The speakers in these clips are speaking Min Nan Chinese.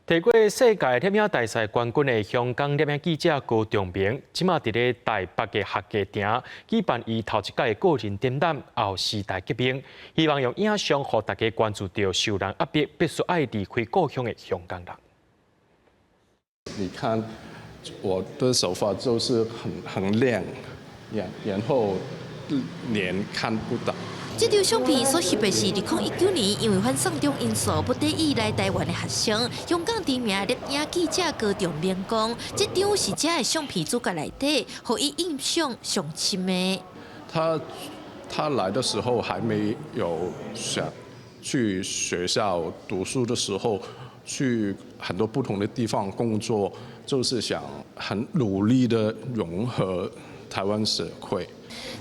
提過世界攝影大賽冠軍的香港攝影記者高仲明，這馬佇咧台北的學藝埕舉辦伊頭一屆個人展覽《後時代革命》，希望用影像予大家關注著受人壓迫、必須愛離開故鄉的香港人。你看我的手法就是很亮，然後臉看不到。這張相片所翕的是2019年，因為反送中因素不得已來台灣的學生。香港知名攝影記者高仲明講，這張是這个相片主角內底，予伊印象上深的。他來的時候還沒有想去學校讀書的時候，去很多不同的地方工作，就是想很努力的融合台灣社會。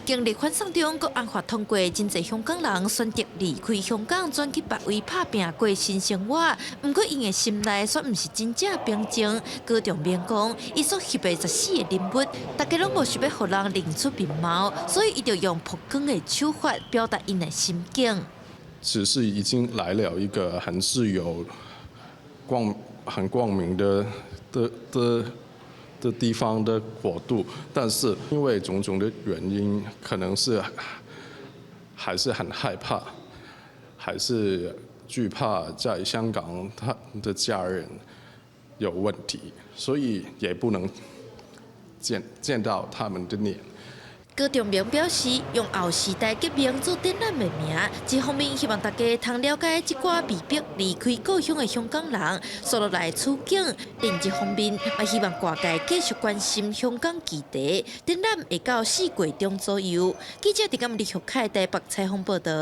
經歷反送中國安法通過，真濟香港人選擇離開香港，轉去別位拍拚過新生活。毋過，𪜶的心內煞毋是真正平靜。高仲明講，伊所翕的14個人物，大家攏無想欲予人認出面貌，所以伊就用曝光的手法表達𪜶的心境。只是已經來了一個很自由、很光明的地方的國度，但是因為種種的原因，可能是還是很害怕，還是懼怕在香港他的家人有問題，所以也不能見到他們的臉。高仲明表示，用後時代革命做展覽的名，一方面希望大家通了解這寡被迫離開故鄉的香港人所落來的處境；另一方面，嘛希望外界繼續關心香港議題。展覽會到4月中左右。記者佇今日李玉凱台北採訪報道。